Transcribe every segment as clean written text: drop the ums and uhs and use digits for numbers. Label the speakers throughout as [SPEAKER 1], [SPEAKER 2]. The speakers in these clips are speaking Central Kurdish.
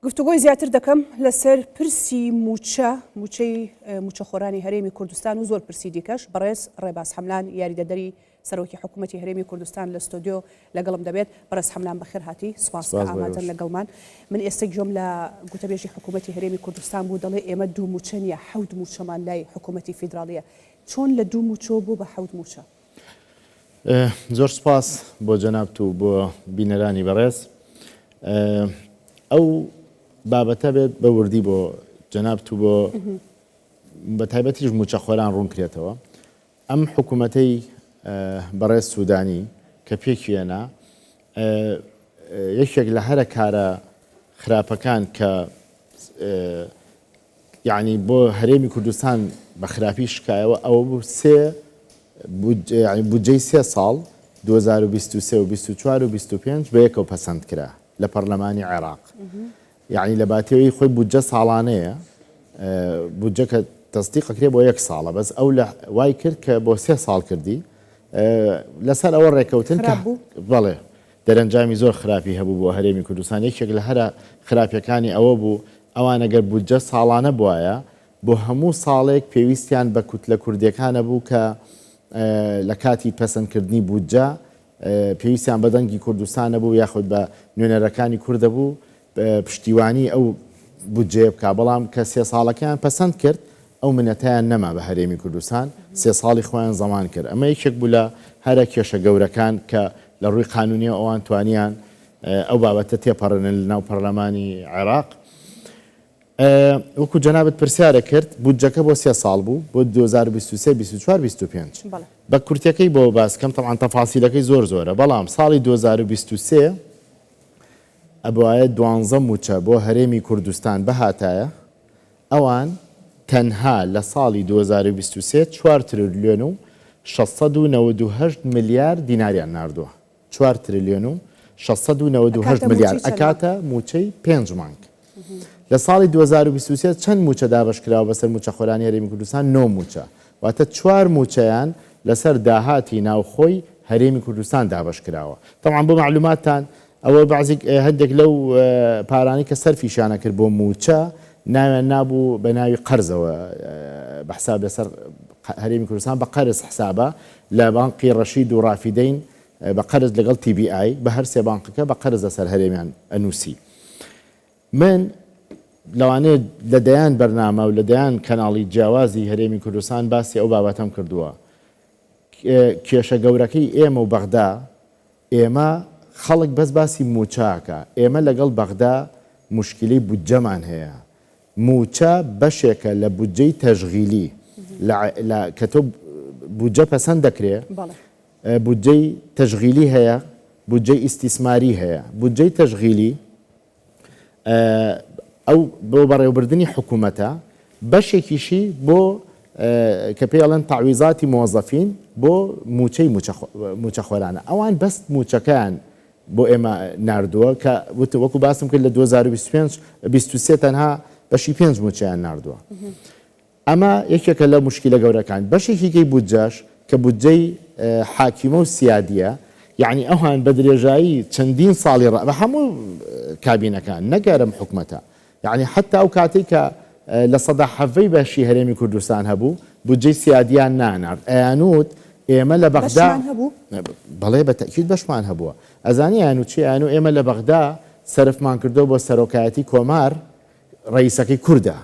[SPEAKER 1] گفتوگۆی زیاتر دەکەم لەسەر پرسی مووچە، مووچەی مووچەخۆرانی هەرێمی کوردستان و زۆر پرسی دیکەش، بەڕێز ڕێباز حەملان یاریدەدەری سەرۆکی حکوومەتی هەرێمی کوردستان لە ستۆدیۆ لەگەڵم دەبێت. بەڕێز حەملان بەخێر هاتی، سوپاس کە ئامادەن لەگەڵمان. من ئێستە گوێم لە گوتەبێژی حکوومەتی هەرێمی کوردستان بوو دەڵێ ئێمە دوو مووچە نییە حەوت مووچەمان لای حکوومەتی فیدراڵییە. چۆن لە دوو مووچەوە بوو بە حەوت مووچە؟
[SPEAKER 2] زۆر سوپاس بۆ جەنابت و بۆ بینەرانی بەڕێز. ئەو بابەتە بێت بە وردی بۆ جەنابت و بۆ بە تایبەتیش مووچەخۆران ڕوون کرێتەوە. ئەم حکوومەتەی بەڕێز سوودانی کە پێکیێنا یەکێک لە هەرە کارە خراپەکان کە یەعنی بۆ هەرێمی کوردستان بە خراپی شکایەوە ئەوە بوو سێ بودجەی سێ ساڵ 2023 و 24 و 25 بە یەکەوە پەسەند کرا لە پەرلەمانی عێراق یعنی لە باتەوەی خۆی بودجە ساڵانەیە بودجە کە تەسدیق ئەکرێ بۆ یەک ساڵە بەس ئەو لە وای کرد کە بۆ سێ ساڵ کردی لەسەر ئەوە ڕێکەوتن کە بەڵێ دەرەنجامی زۆر خراپی هەبوو بۆ هەرێمی کوردستان، یەکێک لە هەرە خراپیەکانی ئەوە بوو ئەوان ئەگەر بودجە ساڵانە بوایە بۆ هەموو ساڵێک پێویستیان بە کوتلە کوردیەکانە بوو کە لە کاتی پەسەندکردنی بودجە پێویستیان بە دەنگی کوردستان نەبوو یاخود بە نوێنەرەکانی کوردە بوو پشتیوانی ئەو بودجەیە بکا، بەڵام کە سێ ساڵەکەیان پەسەند کرد ئەو منەتەیان نەما بە هەرێمی کوردستان، سێ ساڵی خۆیان زەمان کرد، ئەمە یەکێک بوو لە هەرە کێشە گەورەکان کە لە ڕووی قانونیەوە ئەوان توانیان ئەو بابەتە تێپەڕێنن لە ناو پەرلەمانی عێراق. وەکو جەنابت پرسیارت کرد بودجەکە بۆ سێ ساڵ بوو بۆ 2023 24 25 بە کورتەکەی بۆ باس کەم تەبعەن تەفاسیلەکەی زۆر زۆرە بەڵام ساڵی 2023 ئەبوایە دوانزە موچە بۆ هەرێمی کوردستان بهاتایە، ئەوان تەنها لە ساڵی 2023 چوار ترلیۆن و 698 ملیار دیناریان ناردووە، چوار ترلیۆن و 698
[SPEAKER 1] ئەکاتە
[SPEAKER 2] ملیار
[SPEAKER 1] موچەی چەند مانگ؟
[SPEAKER 2] ئەکاتە موچەی پێنج مانگ. لە ساڵی 2023 چەند موچە دابەشکراوە بەسەر موچەخۆرانی هەرێمی کوردستان؟ نۆ موچە، واتە چوار موچەیان لەسەر داهاتی ناوخۆی هەرێمی کوردستان دابەشکراوە. تەبعەن بۆ مەعلوماتتان ئەوە بەعزیک هەندێک لەو پارانەی کە سەرفیشیان ئەکرد بۆ مووچە ناویان نابوو بە ناوی قەرزەوە بە حساب لەسەر هەرێمی کوردستان بە قەرز حسابە لە بانقی ڕەشید و ڕافیدەین بە قەرز لەگەڵ تی بی ئای بە هەر سێ بانقەکە بە قەرز لەسەر هەرێمیان ئەنووسی. من لەوانەیە لە دەیان بەرنامە و لە دەیان کەناڵی جیاوازی هەرێمی کوردستان باسی ئەو بابەتەم کردووە. کێشە گەورەکەی ئێمە و بەغدا، ئێمە خەڵک بەس باسی مووچە ئەکا، ئێمە لەگەڵ بەغدا موشکیلەی بودجەمان هەیە. مووچە بەشێکە لە بودجەی تەشغیلی، لە لە کە تۆ بودجە پەسەند دەکرێ، بودجەی تەشغیلی هەیە، بودجەی ئیستیسماری هەیە. بودجەی تەشغیلی ئەو بۆ بەڕێوەبردنی حکوومەتە، بەشێکیشی بۆ کە پێی ئەڵێن تەعویزاتی مۆزەفین بۆ مووچەی مووچەخۆرانە. ئەوان بەس مووچەکەیان بۆ ئێمە ناردووە کە وەکو باسم کرد لە 2025 23 تەنها بەشی پێنج مووچەیان ناردووە. ئەمە یەکێکە لە موشکیلە گەورەکان. بەشێکی کەی بودجەش کە بودجەی حاکیمە و سیادیە، یەعنی ئەوان بە درێژایی چەندین ساڵی ڕا بە هەموو کابینەکان نەک هەر ئەم حکومەتە، یەعنی حەتا ئەو کاتەی کە 17% ی بەشی هەرێمی کوردستان هەبوو بودجەی سیادیان نانارد ئەیانوت ئێمە لە بەغدا
[SPEAKER 1] بەشمان هەبوو؟
[SPEAKER 2] بەڵێ بە تەئکید بەشمان هەبووە. ئەزانی ئەیانوت چی؟ ئەیانوت ئێمە لە بەغدا سەرفمان کردووە بۆ سەرۆکایەتی کۆمار ڕەئیسەکەی کوردە.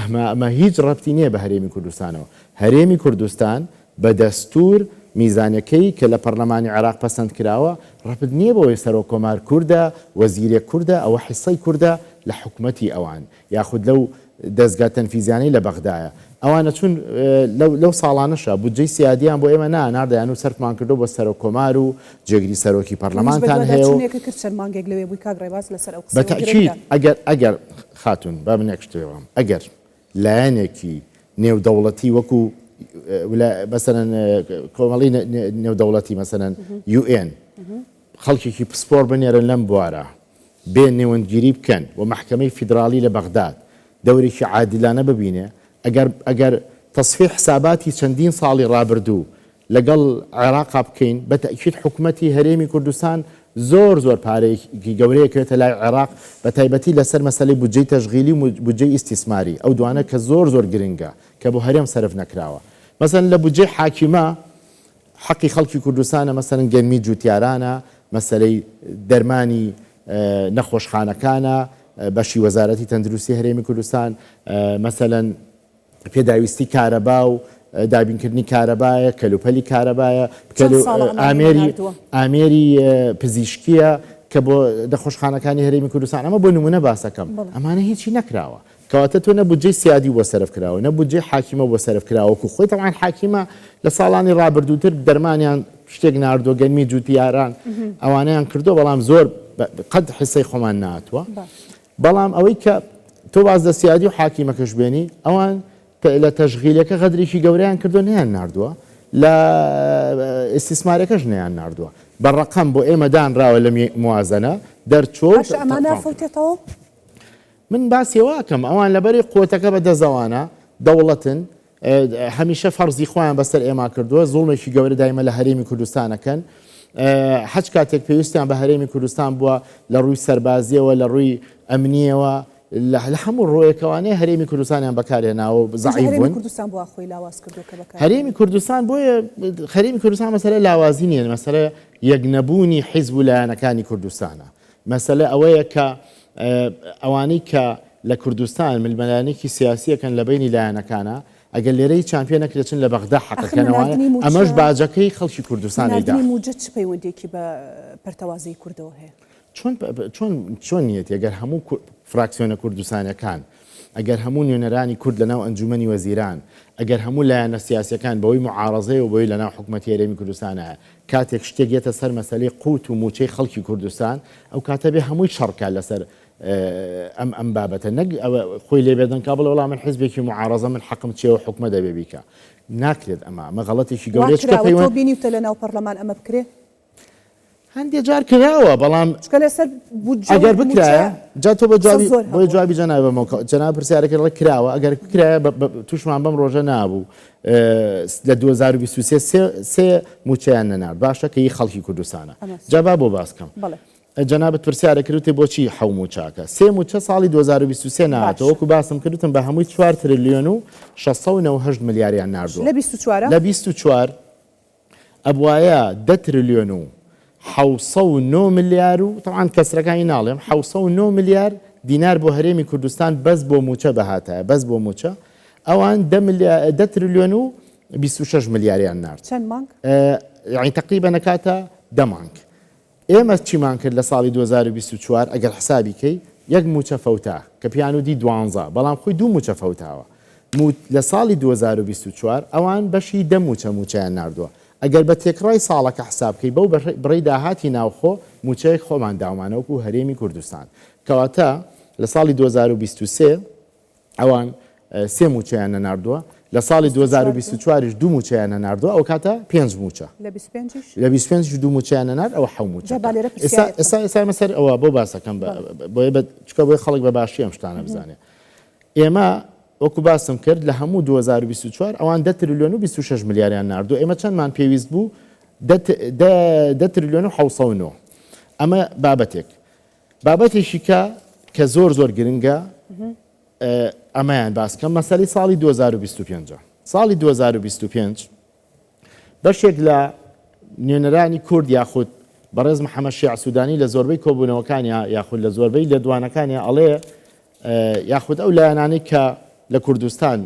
[SPEAKER 2] ئەمە ئەمە هیچ ڕەبتی نییە بە هەرێمی کوردستانەوە. هەرێمی کوردستان بە دەستوور میزانەکەی کە لە پەرلەمانی عێراق پەسەند کراوە ڕەبت نییە بەوەی سەرۆک کۆمار کوردە، وەزیرێک کوردە، ئەوە حیسەی کوردە لە حکومەتی ئەوان یاخود لەو دەزگا تەنفیزیانەی لە بەغدایە. ئەوان ئەچوون لەو لەو ساڵانەشا بودجەی سیادیان بۆ ئێمە نانارد ئەیانوت سەرفمان کردووە بۆ سەرۆک کۆمار و جێگری سەرۆکی
[SPEAKER 1] منیش
[SPEAKER 2] پەرلەمانتان هەیە و
[SPEAKER 1] بەدواداچوونێکە کرد چەند مانگێک لەوێ بووی کاک ڕێباز لەسەر ئەو
[SPEAKER 2] بە
[SPEAKER 1] قسەیەوە
[SPEAKER 2] تەئکید
[SPEAKER 1] گرنگە.
[SPEAKER 2] ئەگەر ئەگەر خاتوون با من یەک شت پێ بڵێم ئەگەر لایەنێکی نێودەوڵەتی وەکو مەسەلەن کۆمەڵی نێودەوڵەتی مەسەلەن UN خەڵکێکی پسپۆر بنێرن لەم بوارە بێ نێوەندگیری بکەن و مەحکەمەی فیدراڵی لە بەغداد دەورێکی عادلانە ببینێ ئەگەر ئەگەر تەسفیەی حساباتی چەندین ساڵی ڕابردوو لەگەڵ عێراقا بکەین بە تەئکید حکومەتی هەرێمی کوردستان زۆر زۆر پارەیەکی گەورەیە کەوێتە لای عێراق بە تایبەتی لەسەر مەسەلەی بودجەی تەشغیلی و بودجەی ئیستیسماری ئەو دوانە کە زۆر زۆر گرنگە کە بۆ هەرێم سەرف نەکراوە مەسەلەن لە بودجەی حاکیمە حەقی خەڵکی کوردستانە مەسەلەن گەنمی جوتیارانە مەسەلەی دەرمانی نەخۆشخانەکانە بەشی وەزارەتی تەندروستی هەرێمی کوردستان مەسەلەن پێداویستی کارەبا و دابینکردنی کارەبایە، کەلوپەلی کارەبایە،
[SPEAKER 1] چەند ساڵە ئەمانەی
[SPEAKER 2] ئامێری
[SPEAKER 1] نەناردووە؟
[SPEAKER 2] ئامێری پزیشکییە کە بۆ نەخۆشخانەکانی هەرێمی کوردستان، ئەمە بۆ نموونە باسەکەم،
[SPEAKER 1] بەڵێ.
[SPEAKER 2] ئەمانە هیچی نەکراوە. کەواتە تۆ نە بودجەی سیادی بۆ سەرف کراوە، نە بودجەی حاکیمە بۆ سەرف کراوە وەکو خۆی، تەبعەن حاکیمە لە ساڵانی ڕابردووتر دەرمانیان شتێک ناردووە، گەنمی جووتیاران ئەوانەیان کردووە، بەڵام زۆر قەت حیسەی خۆمان نەهاتووە.
[SPEAKER 1] باش.
[SPEAKER 2] بەڵام ئەوەی کە تۆ باس لە سیادی و حاکیمەکەش بێنی ئەوان لە تەشغیلەکە غەدرێکی گەورەیان کردووە نەیان ناردووە لە ئیستیسمارەکەش نەیان ناردووە بە ڕەقەم بۆ ئێمە دانراوە لە موازنە دەرچووە و
[SPEAKER 1] باشە ئەمانە فەوتێتەوە؟
[SPEAKER 2] من باسی ئەوە ئەکەم ئەوان لەبەری قوتەکە بە دەزەوانە دەوڵەتن هەمیشە فەرزی خۆیان بەسەر ئێمە کردووە، زوڵمێکی گەورە دایمە لە هەرێمی کوردستان ئەکەن. هەچ کاتێک پێویستیان بە هەرێمی کوردستان بووە لە ڕووی سەربازیەوە، لە ڕووی ئەمنیەوە، لە هەموو ڕوویەکەوانەیە هەرێمی کوردستانیان بەکارهێناوە و زەعیف
[SPEAKER 1] هەرێمی
[SPEAKER 2] بوون.
[SPEAKER 1] کوردستان بۆ خۆی لاواز کردووە کە بەکار
[SPEAKER 2] هەرێمی کوردستان بۆیە هەرێمی کوردستان مەسەلە لاوازی نییە، مەسەلە یەکنەبوونی حیزب و لایەنەکانی کوردستانە. مەسەلە ئەوەیە کە ئەوانەی کە لە کوردستان ململانێکی سیاسی ئەکەن لە بەینی لایەنەکانا، ئەگەر لێرە هیچیان پێ نەکرێ چن لە بەغدا حەق
[SPEAKER 1] ئاخر
[SPEAKER 2] ئەکەنەوە،
[SPEAKER 1] نەناردنی مووچە
[SPEAKER 2] ئەمەش باجەکەی خەڵکی کوردستان ئەیدا.
[SPEAKER 1] نەناردنی مووجە چ پەیوەندیەکی بە پەرتەوازەیی کوردەوە هەیە؟
[SPEAKER 2] چۆن چۆن چۆن نیەتی ئەگەر هەموو فراکسیۆنە کوردستانیەکان، ئەگەر هەموو نوێنەرانی کورد لەناو ئەنجومەنی وەزیران، ئەگەر هەموو لایەنە سیاسیەکان بەوەی موعارەزەیە و بەوەی لەناو حکومەتی هەرێمی کوردستانایە کاتێک شتێک یەتە سەر مەسەلەی قوت و موچەی خەڵکی کوردستان ئەو کاتە بێ هەمووی شەڕ کا لەسەر ئەم ئەم بابەتە نەک ئەوە خۆی لێ بێدەنگ کا بڵێ وەڵا من حیزبێکی موعارەزە من حەقم چیە و حکومە دەبێ بیکا ناکرێت ئەمە ئەمە غەڵەتێکی
[SPEAKER 1] وا
[SPEAKER 2] گەورەیە چونکە
[SPEAKER 1] کراوە تۆ
[SPEAKER 2] پەیوەند
[SPEAKER 1] بینیوتە لەناو پەڕلەمان ئەمە بکرێ؟
[SPEAKER 2] هەندێ جار کراوە بەڵام
[SPEAKER 1] چونکە لەسەر بودجە و
[SPEAKER 2] ئەگەر
[SPEAKER 1] موچە
[SPEAKER 2] بکرایە جا تۆ بە
[SPEAKER 1] قسە
[SPEAKER 2] جوابی
[SPEAKER 1] زۆر
[SPEAKER 2] بۆیە
[SPEAKER 1] هەبووە.
[SPEAKER 2] جوابی جەنابی بەمەوە کە جەناب پرسیارەکەی ڕێک کراوە ئەگەر بکرایە بە بە تووشمان بەم ڕۆژە نابوو لە 2023 سێ سێ مووچەیان نەنارد باشە کە ی خەڵکی کوردستانە
[SPEAKER 1] ئەمە
[SPEAKER 2] جا با بۆ باس کەم
[SPEAKER 1] بەڵێ.
[SPEAKER 2] جەنابت پرسیارە کرد وتی بۆچی حەو مووچاکە سێ مووچە ساڵی 2023 نەهاتەوە
[SPEAKER 1] باشە.
[SPEAKER 2] وەکو باسم کرد وتم بە هەمووی 4 ترلیۆن و 698 ملیاریان ناردووە
[SPEAKER 1] لە 24
[SPEAKER 2] لە 24 ئەبوایە دە ترلیۆن و 709 ملیار و تەبعەن کەسرەکانی ناڵێم 709 ملیار دینار بۆ هەرێمی کوردستان بەس بۆ مووچە بهاتایە بەس بۆ مووچە ئەوان دە ترلیۆن و 26 ملیاریان نارد.
[SPEAKER 1] چەند مانگ؟
[SPEAKER 2] یانی تەقریبەن ئەکاتە دە مانگ. ئێمە چیمان کرد لە ساڵی 2024 ئەگەر حسابی کەی یەک مووچە فەوتا کە پیان و دی دوانزە بەڵام خۆی دوو مووچە فەوتاوە لە ساڵی 2024 ئەوان بەشی دە مووچە مووچەیان ناردووە ئەگەر بە تێکڕای ساڵەکە حساب کەی بەو بڕەی داهاتی ناوخۆ مووچەیەک خۆمان داومانە وەکو هەرێمی کوردستان کەواتە لە ساڵی 2023 ئەوان سێ مووچەیان نەناردووە، لە ساڵی 2024 یش دوو مووچەیان نەناردووە، ئەوکاتە پێنج مووچە.
[SPEAKER 1] لە 25 یش؟
[SPEAKER 2] لە 25 یش دوو مووچەیان نەنارد، ئەوە حەو مووچەکە.
[SPEAKER 1] جا با لێرە
[SPEAKER 2] ئێستا
[SPEAKER 1] پرسیارێک بکەم.
[SPEAKER 2] ئێستا ئێستا ئێمە سەر ئەوە بۆ باسەکەم بە بۆیە بە چونکە بۆیە خەڵک بە باشی ئەم شتانە بزانێ. ئێمە وەکو باسم کرد لە هەموو 2024 ئەوان دە ترلیۆن و 26 ملیاریان ناردووە، ئێمە چەندمان پێویست بوو؟ دە دە دە ترلیۆن و 709. ئەمە بابەتێک. بابەتێکی کە کە زۆر زۆر گرنگە ئەمەیان باس کەم مەسەلەی ساڵی 2025 ساڵی 2025 بەشێک لە نوێنەرانی کورد یاخود بەڕێز محەممەد شیع سوودانی لە زۆربەی کۆبوونەوەکانیا یاخود لە زۆربەی لێدوانەکانیا ئەڵێ یاخود ئەو لایەنانەی کە لە کوردستان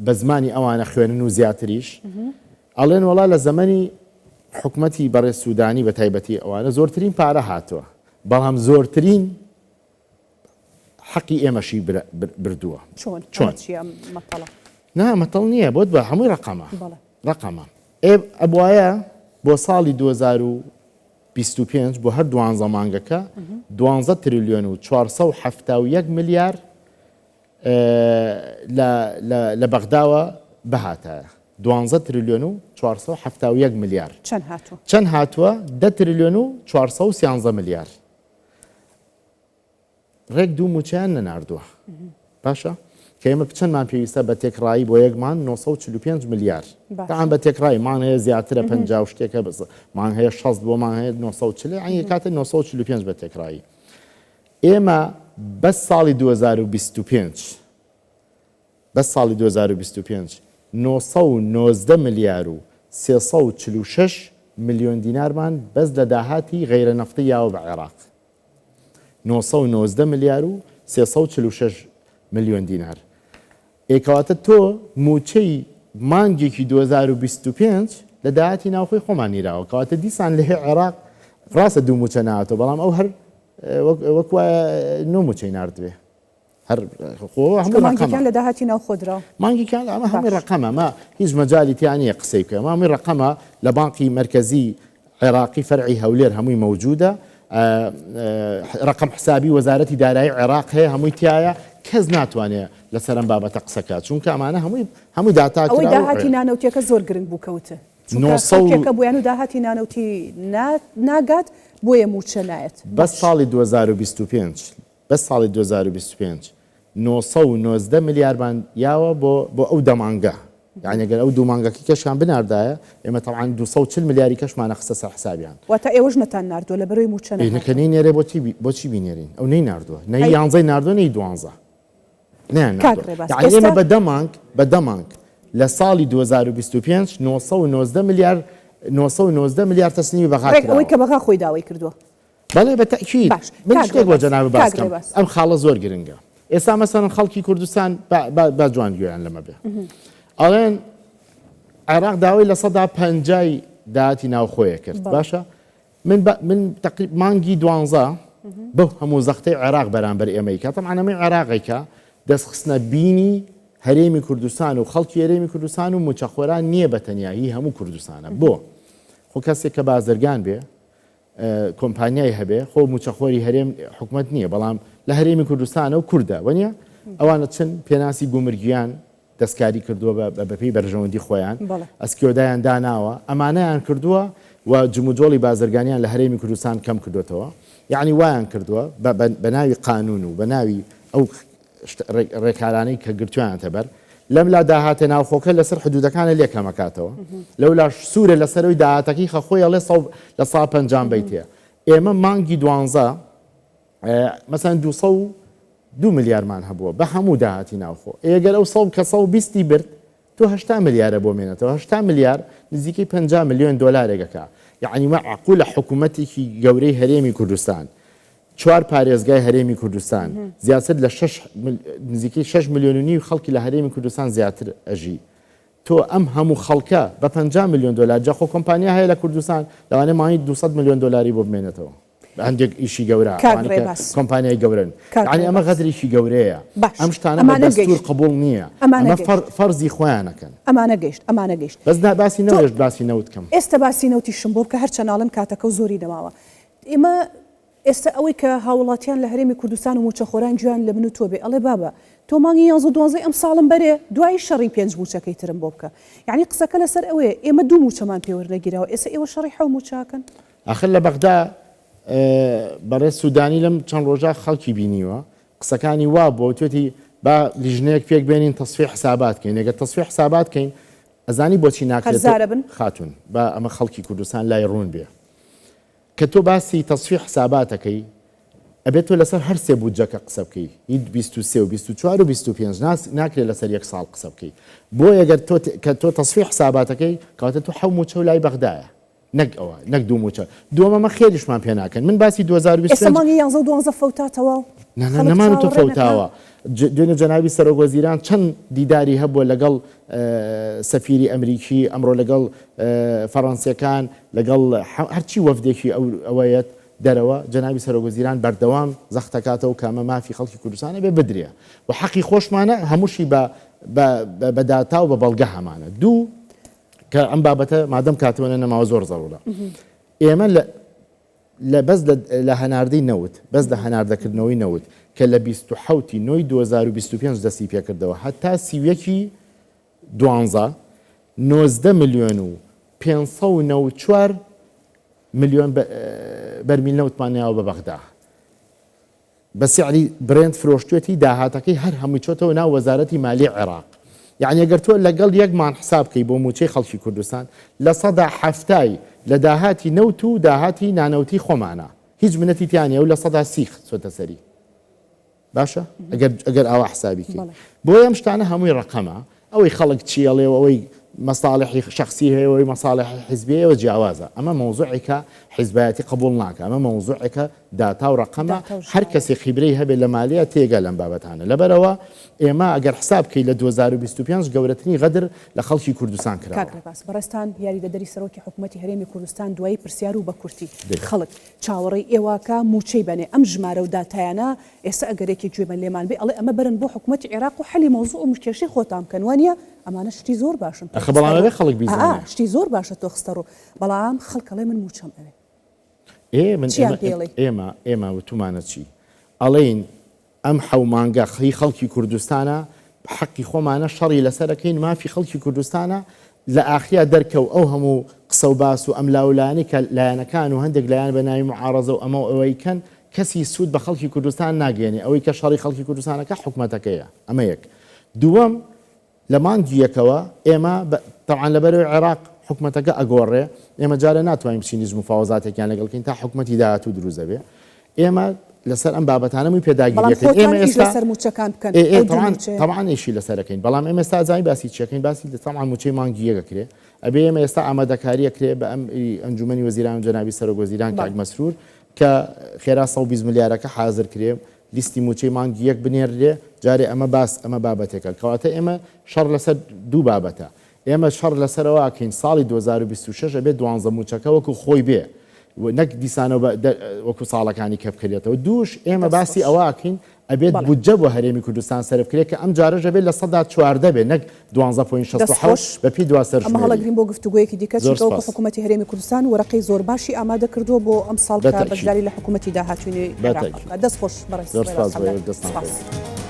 [SPEAKER 2] بە زمانی ئەوانە خوێنن و زیاتریش ئەڵێن وەڵا لە زەمەنی حکومەتی بەڕێز سودانی بە تایبەتی ئەوانە زۆرترین پارە هاتووە بەڵام زۆرترین حەقی ئێمەشی بردووە.
[SPEAKER 1] چۆن؟ چۆن؟ چیە ئەم مەتەڵە؟
[SPEAKER 2] نا مەتەڵ نییە بۆت بە هەمووی ڕەقەمە. بەڵێ. ڕەقەمە. ئێ ئەبوایە بۆ ساڵی 2025 بۆ هەر دوانزە مانگەکە دوانزە تریلیۆن و 471 ملیار لە لە لە بەغداوە بهاتایە دوانزە ترلیۆن و 471 ملیار.
[SPEAKER 1] چەند هاتووە؟
[SPEAKER 2] چەند هاتووە؟ دە ترلیۆن و 413 ملیار. ڕێک دوو موچەیان نەناردووە. باشە؟ کە ئێمە چەندمان پێویستە بە تێکڕایی بۆ یەک مانگ 945 ملیار
[SPEAKER 1] باشە.
[SPEAKER 2] تەعان بە تێکڕایی مانگ هەیە زیاترە 50 و شتێکە بەس مانگ هەیە 60 بۆ مانگ هەیە 940 یعنی کاتە 945 بە تێکڕایی ئێمە بەس ساڵی 2025 بەس ساڵی 2025 919 ملیار و 346 ملیۆن دینارمان بەس لە داهاتی غەیرە نەفتی یاوە بە عێراق. 919 ملیار و 346 ملیۆن دینار. ئێ کەواتە تۆ مووچەی مانگێکی 2025 لە داهاتی ناوخۆی خۆمان نیراوە، کەواتە دیسان لە هی عێراق ڕاستە دوو مووچە ناهاتەوە، بەڵام ئەو هەر وەک وایە نۆ مووچەی ناردبێ. هەر خۆ هەموو ڕەقەمە.
[SPEAKER 1] مانگێکیان لە داهاتی ناوخۆ درا.
[SPEAKER 2] مانگێکیان ئەمە هەمووی ڕەقەمە، ئەمە هیچ مەجالی تیا نییە قسەی بکەی، ئەمە هەمووی ڕەقەمە لە بانقی مەرکەزی عێراقی فەرعی هەولێر هەمووی مەوجودە، ڕەقەم حسابی وەزارەتی دارایی عێراق هەیە هەمووی تیایە، کەس ناتوانێ لەسەر ئەم بابەتە قسە کات، چونکە ئەمانە هەمووی هەمووی داتا
[SPEAKER 1] ئەوەی
[SPEAKER 2] کراوە و
[SPEAKER 1] داهاتی نانەوتیەکە زۆر گرنگ بوو کە وتت، چونکە
[SPEAKER 2] 900
[SPEAKER 1] خەڵکێکە بۆیان و داهاتی نانەوتی ناگات بۆیە مووچە نایەت.
[SPEAKER 2] بەس
[SPEAKER 1] باش.
[SPEAKER 2] ساڵی 2025 بەس ساڵی 2025 919 ملیارمان یاوە بۆ بۆ ئەو دە مانگە یانی گەر ئەو دوو مانگەکەی کەشیان بناردایە ئێمە تەبعەن 240 ملیاری کەشمانە خستە سەر حسابیان.
[SPEAKER 1] واتە ئێوەش نەتان ناردووە لەبەرئەوەی مووچە
[SPEAKER 2] ئێ نە کە
[SPEAKER 1] نەهاتووە.
[SPEAKER 2] نەینێرێ بۆچی بۆچی بینێرین ئەو نەیناردووە نە
[SPEAKER 1] ئەی
[SPEAKER 2] یانزەی ناردووە نەی دوانزە نەیان
[SPEAKER 1] کاک
[SPEAKER 2] ناردووە
[SPEAKER 1] ڕێباز
[SPEAKER 2] یانی ئێمە
[SPEAKER 1] ئێستا
[SPEAKER 2] بە دە مانگ بە دە مانگ لە ساڵی 2025 919 ملیار 919 ملیار تەسلیمی بەغا
[SPEAKER 1] ڕێک ئەوەی
[SPEAKER 2] کراوە.
[SPEAKER 1] کە بەغا خۆی داوای کردووە.
[SPEAKER 2] بەڵێ بە تەئکید.
[SPEAKER 1] باش
[SPEAKER 2] من
[SPEAKER 1] کاک
[SPEAKER 2] شتێک بۆ
[SPEAKER 1] ڕێباز
[SPEAKER 2] جەنابت باس
[SPEAKER 1] کاک
[SPEAKER 2] کەم
[SPEAKER 1] ڕێباز.
[SPEAKER 2] ئەم خاڵە زۆر گرنگە. ئێستا مەسەلەن خەڵکی کوردستان با با با جوان گوێیان لەمە بێ. ئەڵێن عێراق داوای 50% ی داهاتی ناوخۆیە کرد.
[SPEAKER 1] بەڵێ.
[SPEAKER 2] باشە من بە من تەقریب مانگی دوانزە بەو هەموو زەختەی عێراق بەرامبەر ئێمەی کە تەبعەن ئەمەی عێراقێکە دەستخستنە بینی هەرێمی کوردستان و خەڵکی هەرێمی کوردستان و مووچەخۆران نییە بە تەنیا هی هەموو کوردستانە. بۆ؟ خۆ کەسێک کە بازرگان بێ کۆمپانیای هەبێ خۆ موچەخۆری هەرێم حکومەت نییە بەڵام لە هەرێمی کوردستانە و کوردە وەنیە ئەوانە چن پێناسی گومرگیان دەستکاری کردووە بە بەپێی بەرژەوەندی خۆیان ئەسکیۆدایان داناوە ئەمانەیان کردووە و جموجۆڵی بازرگانیان لە هەرێمی کوردستان کەم کردوێتەوە یعنی وایان کردووە بە ناوی قانون و بە ناوی ئەو ڕێکارانەی کە گرتویانەتە بەر، لەملا داهاتە ناوخۆکە لەسەر حدودەکانە لێ کەمەکاتەوە، لەولاش سوورە لەسەرەوەی داهاتەکەی خە خۆی ئەڵێ سەو لە سا پەنجام بەیتەیە. ئێمە مانگی دوانزە مەسەن 202 ملیارمان هەبووە بە هەموو داهاتی ناوخۆ. ئێ گەر ئەو سەو کە 120 برد تۆ 80 ملیارە بۆ مێنێتەوە، 80 ملیار نزیکەی 50 ملیۆن دۆلارێک ئەکا. یەعنی مەعقولە حکوومەتێکی گەورەی هەرێمی کوردستان چوار پارێزگای هەرێمی کوردستان زیاتر لە شەش نزیکەی شەش ملیۆن و نیو خەڵکی لە هەرێمی کوردستان زیاتر ئەژی تۆ ئەم هەموو خەڵکە بە 50 ملیۆن دۆلار جا خۆ کۆمپانیا هەیە لە کوردستان لەوانەیە مانگی 200 ملیۆن دۆلاری بۆ بمێنێتەوە هەندێک ئیشی گەورە
[SPEAKER 1] کاک
[SPEAKER 2] ئەوانەی کە
[SPEAKER 1] ڕێباز
[SPEAKER 2] کۆمپانیای گەورەن
[SPEAKER 1] کاک
[SPEAKER 2] یعنی ئەمە
[SPEAKER 1] ڕێباز
[SPEAKER 2] غەدرێکی گەورەیە
[SPEAKER 1] باش
[SPEAKER 2] ئەم شتانە بە
[SPEAKER 1] ئەمانە
[SPEAKER 2] دەستور
[SPEAKER 1] گەیشت
[SPEAKER 2] قبوڵ نییە
[SPEAKER 1] ئەمانە
[SPEAKER 2] ئەمە
[SPEAKER 1] گەیشت
[SPEAKER 2] فەر فەرزی خۆیانەکەن
[SPEAKER 1] ئەمانە گەیشت ئەمانە گەیشت
[SPEAKER 2] بەس نا باسی
[SPEAKER 1] تۆ
[SPEAKER 2] نەوێشت باسی نەوت کەم
[SPEAKER 1] ئێستا باسی نەوتیشم بۆ بکە هەرچەند ئەڵێم کاتەکە و زۆری نەماوە ئێمە ئێستا ئەوەی کە هاووڵاتیان لە هەرێمی کوردستان و مووچەخۆران گوێیان لە من و تۆ بێ ئەڵێ بابە تۆ مانگی یانزە و دوانزەی ئەمساڵم بەرێ دوایی شەڕی پێنج مووچەکەی ترم بۆ بکە یەعنی قسەکە لەسەر ئەوەیە ئێمە دوو مووچەمان پێ وەرنەگیراوە ئێستا ئێوە شەڕی حەو مووچە ئەکەن.
[SPEAKER 2] ئاخر لە بەغدا بەڕێز سودانی لەم چەند ڕۆژە خەڵکی بینیوە قسەکانی وا بووە وتوێتی با لیژنەیەک پێک بێنین تەسفیە حسابات کەین ئەگەر تەسفیە حسابات کەین ئەزانی بۆچی ناکرێت
[SPEAKER 1] قەرزارە بن؟
[SPEAKER 2] خاتوون با ئەمە خەڵکی کوردستان لای ڕوون بێ کە تۆ باسی تەسفیە حسابات ئەکەی ئەبێت تۆ لەسەر هەر سێ بودجەکە قسە بکەی هی 23 و 24 و 25 ناکرێت لەسەر یەک ساڵ قسە بکەی بۆیە گەر تۆ کە تۆ تەسفیە حساباتەکەی کەواتە تۆ حەو موچەو لای بەغدایە نەک ئەوە نەک دوو موچە دووەم ئەمە خێریشمان پێ ناکەن من باسی
[SPEAKER 1] ئێستا
[SPEAKER 2] 2025
[SPEAKER 1] مانگی یانزە و دوانزە فەوتا تەواو
[SPEAKER 2] نا نا
[SPEAKER 1] خەڵک
[SPEAKER 2] نەمانوتە
[SPEAKER 1] چاوەڕێ نەکا.
[SPEAKER 2] فەوتاوە دوێنێ جەنابی سەرۆک وەزیران چەند دیداری هەبووە لەگەڵ سەفیری ئەمریکی ئەمڕۆ لەگەڵ فەڕەنسیەکان لەگەڵ هەرچی وەفدێکی ئەوەیەت دەرەوە جەنابی سەرۆک وەزیران بەردەوام زەختەکاتەوە کە ئەمە مافی خەڵکی کوردستانە بێ بدرێ و حەقی خۆشمانە هەمووشی بە بە داتا و بە بەڵگە هەمانە دوو کە ئەم بابەتە مادەم کاتەوە نەماوە زۆر زەرورە ئێمە لە لە بەس لە لە هەناردەی نەوت، بەس لە هەناردەکردنەوەی نەوت کە لە 27 ی نۆی 2025 دەستی پێکردەوە هەتا 31 ی دوانزە، 19 ملیۆن و 594 ملیۆن بەرمیل نەوتمان ناوە بە بەغدا. بە سعری برێنت فرۆشتوێتی داهاتەکەی هەر هەمووی چۆتەوە ناو وەزارەتی مالی عێراق. یەعنی ئەگەر تۆ لەگەڵ یەک مان حساب کەی بۆ مووچەی خەڵکی کوردستان لە حەفتای لە داهاتی نەوت و داهاتی نانەوتی خۆمانە هیچ منەتی تیا نیە و 30% چۆتە سەری. باشە ئەگەر ئەگەر ئاوا حسابی کەی بۆیە ئەم شتانە هەمووی ڕەقەمە ئەوەی خەڵک چی ئەڵێ و ئەوەی مەساڵحی شەخسی هەیە و ئەوەی مەساڵحی حیزبی هەیە ئەوە جیاوازە ئەمە مەوزوعێکە حیزبایەتی قبوڵ ناکا ئەمە مەوزوعێکە داتا و ڕەقەمە هەر کەسێ خیبرەی هەبێ لە مالیە تێگا لەم بابەتانە لەبەرئەوە ئێمە ئەگەر حساب کەی لە 2025 گەورەترین غەدر لە خەڵکی کوردستان
[SPEAKER 1] کراوە. کاک ڕێباز بەڕێزتان یاریدەدەری سەرۆکی حکومەتی هەرێمی کوردستان دوایی پرسیار و بە کورتی خەڵک چاوەڕێی ئێوە کە مووچەی بەنێ ئەم ژمارە و داتایانە ئێستا ئەگەر یەکێک گوێ لێمان بێ ئەڵێ ئەمە بەرن بۆ حکومەتی عێراق و حەلی مەوزوع و کێشەی خۆتان بکەن وانیە ئەمانە شتی زۆر باشن تۆ
[SPEAKER 2] ئەخە بەڵام
[SPEAKER 1] خستە
[SPEAKER 2] ئەبێ
[SPEAKER 1] ڕوو
[SPEAKER 2] خەڵک
[SPEAKER 1] ئا
[SPEAKER 2] بیزانێ.
[SPEAKER 1] شتی زۆر باشە تۆ خستە ڕوو بەڵام خەڵک ئەڵێ من مووچەم ئەوێ
[SPEAKER 2] ئێ من
[SPEAKER 1] چیان
[SPEAKER 2] ئێمە
[SPEAKER 1] پێ ئەڵێی؟
[SPEAKER 2] ئێمە ئێمە وتومانە چی ئەڵێین ئەم حەو مانگە هی خەڵکی کوردستانە، حەقی خۆمانە شەڕی لەسەر ئەکەین، مافی خەڵکی کوردستانە، لە ئاخریا دەرکەو ئەو هەموو قسە و باس و ئەملاولایانەی کە لایەنەکان و هەندێک لایەن بە ناوی موعارەزە و ئەمە و ئەوەی کەن کەسی سوود بە خەڵکی کوردستان ناگەیەنێ، ئەوەی کە شەڕی خەڵکی کوردستان ئەکا حکومەتەکەیە، ئەمە یەک. دووەم، لە مانگی یەکەوە ئێمە بە تەبعەن لەبەرئەوەی عێراق حکومەتەکە ئەگۆڕێ ئێمە جارێ ناتوانین بچین هیچ مفاوەزاتێکیان لەگەڵ کەین تا حکومەتی داهاتوو دروست دەبێ ئێمە لەسەر ئەم بابەتانە مووی پێداگیری
[SPEAKER 1] بەڵام
[SPEAKER 2] ئەکەین
[SPEAKER 1] خۆتان
[SPEAKER 2] ئێمە
[SPEAKER 1] ئیش
[SPEAKER 2] ئێستا
[SPEAKER 1] لەسەر مووچەکان بکەن
[SPEAKER 2] ئێ ئێ
[SPEAKER 1] ئەو دوو
[SPEAKER 2] تەبعەن
[SPEAKER 1] مووچەیە.
[SPEAKER 2] تەبعەن ئیشی لەسەر ئەکەین بەڵام ئێمە ئێستا ئەزانی باسی چی ئەکەین باسی تەبعەن مووچەی مانگی یەک ئەکرێ ئەبێ ئێمە ئێستا ئامادەکاری ئەکرێ بە ئەمری ئەنجومەنی وەزیران و جەنابی سەرۆک وەزیران کاک
[SPEAKER 1] بەڵێ.
[SPEAKER 2] مەسرور کە خێرا 120 ملیارەکە حازر کرێ لیستی مووچەی مانگی یەک بنێررێ، جارێ ئەمە باس ئەمە بابەتێکە، کەواتە ئێمە شەڕ لەسەر دوو بابەتە، ئێمە شەڕ لەسەر ئەوە ئەکەین ساڵی 2026 ئەبێ دوانزە مووچەکە وەکو خۆی بێ و نەک دیسانەوە بە وەکو ساڵەکانی کە بکرێتەوە، دووش ئێمە
[SPEAKER 1] دەست
[SPEAKER 2] باسی
[SPEAKER 1] خۆش.
[SPEAKER 2] ئەوە ئەکەین ئەبێت
[SPEAKER 1] بەڵێ.
[SPEAKER 2] بودجە بۆ هەرێمی کوردستان سەرف کرێ کە ئەم جارەش ئەبێت 14% بێ نەک
[SPEAKER 1] دەست
[SPEAKER 2] 12.67
[SPEAKER 1] خۆش.
[SPEAKER 2] بە پێی دوا
[SPEAKER 1] ئەمە
[SPEAKER 2] سەرژمێری.
[SPEAKER 1] هەڵەگرین بۆ گفتوگۆیەکی دیکە،
[SPEAKER 2] زۆر
[SPEAKER 1] چونکە وەکو
[SPEAKER 2] سپاس.
[SPEAKER 1] حکوومەتی هەرێمی کوردستان وەرەقەی زۆر باشی ئامادە کردووە بۆ ئەمساڵ کە
[SPEAKER 2] بەتەئکید.
[SPEAKER 1] بەشداری لە حکوومەتی داهاتووی عێراق
[SPEAKER 2] بەتەئکید.
[SPEAKER 1] بکات. دەست خۆش بەڕێز
[SPEAKER 2] زۆر
[SPEAKER 1] ڕێباز
[SPEAKER 2] سپاس بۆ
[SPEAKER 1] حەمدان.
[SPEAKER 2] ئێوەش دەستان
[SPEAKER 1] سپاس.
[SPEAKER 2] خۆش.